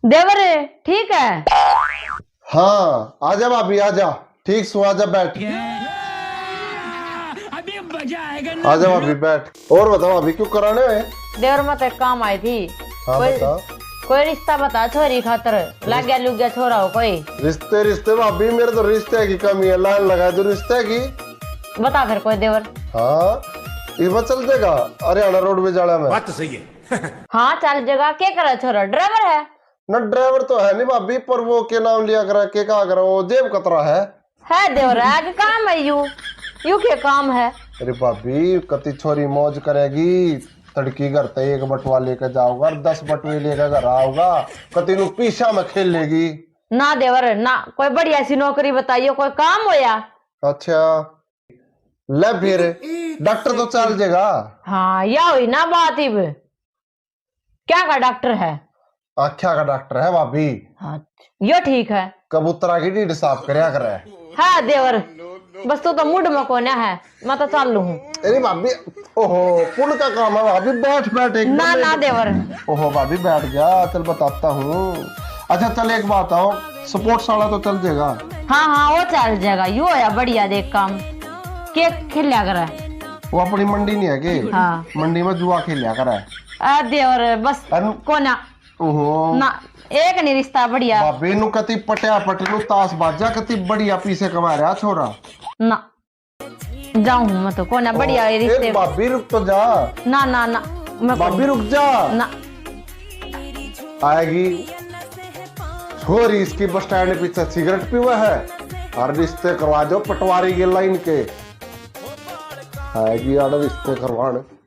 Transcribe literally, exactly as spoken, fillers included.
देवर, ठीक है? हाँ, आजा भाभी, आजा। ठीक सु, आजा, बैठ। अभी मजा आएगा ना। आजा भाभी, बैठ। और बताओ भाभी, क्यों कराने आए? देवर, मैं तो एक काम आई थी। हाँ, कोई, बता। कोई रिश्ता बता छोरी खातर, लाग्या लुग्या छोरा हो कोई। रिश्ते, रिश्ते भाभी, मेरे तो रिश्ते की कमी है, लाइन लगा दो रिश्ते की। बता फिर कोई देवर। हाँ, ये बस चल देगा हरियाणा रोडवेज वाला में। बात तो सही है। हाँ, चल जाएगा। के करे छोरा, ड्राइवर है? ना, ड्राइवर तो है नहीं भाभी, पर वो के नाम लिया करे, के कहा करे, वो जेब कतरा है। है देवर, आगे काम है यू, यू के काम है? अरे भाभी, कति छोरी मौज करेगी, तड़की घर ते एक बटुआ लेके जाओगा और दस बटुए लेके घर आओगा, कति नु पीसा में खेलेगी। ना देवर ना, कोई बढ़िया सी नौकरी बताइयो, कोई काम होया। अच्छा, ले फिर, डॉक्टर तो चल जाएगा। हाँ, या हुई ना बात इब। क्या का डॉक्टर है? आख्या का डॉक्टर है भाभी। हाँ, यो ठीक है। कबूतरा की ढीड साफ करया करे। हाँ देवर, बस तू तो मूड में कोन्या है, मैं तो चालू हूँ। अरे भाभी, ओहो, पुण्य का काम है भाभी, बैठ बैठ एक ना, ना देवर। ओहो भाभी, बैठ जा, चल बताता हूँ। अच्छा चल, एक बात आओ, स्पोर्ट्स वाला तो चल जाएगा? हाँ हाँ, वो चल जाएगा, यो है बढ़िया देख काम। के खेल्या करे? वो अपनी मंडी नहीं है के? हाँ। मंडी में जुआ खेल्या करे। आ देवर, बस अन- कोना। ओहो। ना, एक नहीं रिश्ता बढ़िया। भाभी नु कति पटिया पट नु ताश बाजा, कति बढ़िया पीसे कमा रहा छोरा। ना, जाऊं हूं मैं तो कोना बढ़िया ओ, ये रिश्ते। एक भाभी रुक तो जा। ना ना ना, मैं भाभी रुक जा। ना। आएगी छोरी इसकी बस स्टैंड पीछे सिगरेट पीवे है और रिश्ते करवा दो पटवारी के लाइन के। आएगी आड़ रिश्ते करवाने।